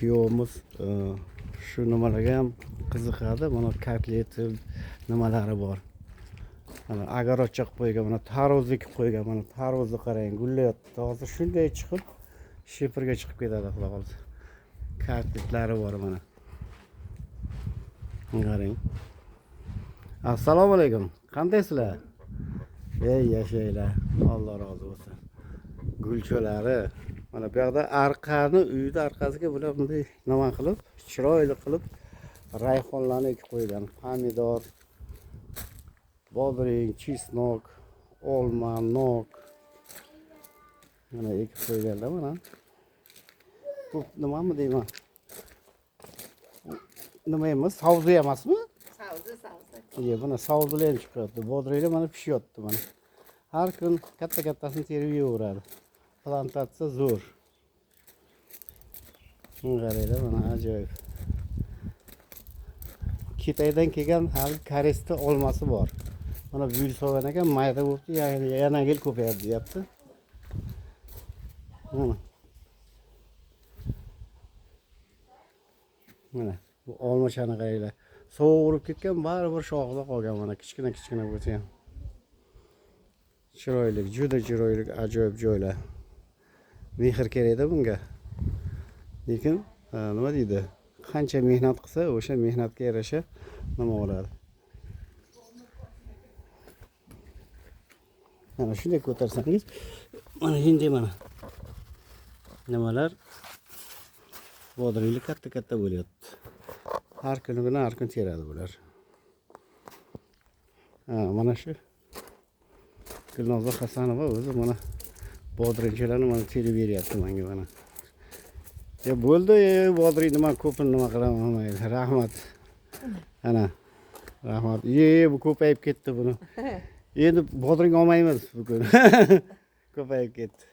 Kuyovimiz shu nimalarga ham qiziqadi. Mana kotlet nimalari bor. Mana огородcha qilib qo'ygan, mana tarvuz ekib qo'ygan, mana tarvuzni qarang, gullayapti. Hozir shunday chiqib, shipirga chiqib ketadi, xudo xohlasa. Kotletlari bor mana. Qarang. Assalomu alaykum. Qandaysizlar? Ey yashanglar. Alloh rozi bo'lsin. Gulchalari. Mana bu yoqda arqani uyda orqasiga bular bunday nima qilib, chiroyli qilib rayhonlarni ekib qo'ygan. Pomidor, bodring, chesnok, olma, nok. Mana ekib qo'yganlar mana. Bu nimami deyman? Nima emas, savzi emasmi? Savzi, savzi. Iye, buni savzilar ham chiqyapti. Bodringlar mana pishyapti mana. Har kun katta-kattasini terib yeyaveradi. Plantatsiya zo'r. Qaranglar, mana ajoyib. Kitaydan kelgan hali koreysda olmasi bor. Mana bu yil solgan ekan, mayda bo'libdi, yana yil ko'payadi deyapti. Mana. Mana bu olmachani qaranglar. Sovuq urib ketgan, baribir shoxida qolgan mana kichkina-kichkina bo'lsa ham. Chiroyli, juda chiroyli, ajoyib joylar. Mehr kerakda bunga. Lekin nima deydi? Qancha mehnat qilsa, o'sha mehnatga yarasha nima bo'ladi. Mana shunday ko'tarsangiz, mana shunday mana nimalar bodringlar katta-katta bo'lyapti. Har kunigini har kun teradi bular. Ha, mana shu Gulnoza Hasanova o'zi mana bodringchalarni mana terib beryapti menga mana. Ya bo'ldi, bodring nima ko'pini nima qilaman, mayli, rahmat. Ana, rahmat. Bu ko'payib ketdi buni. Endi bodring olmaymiz bugun. Ko'payib ketdi.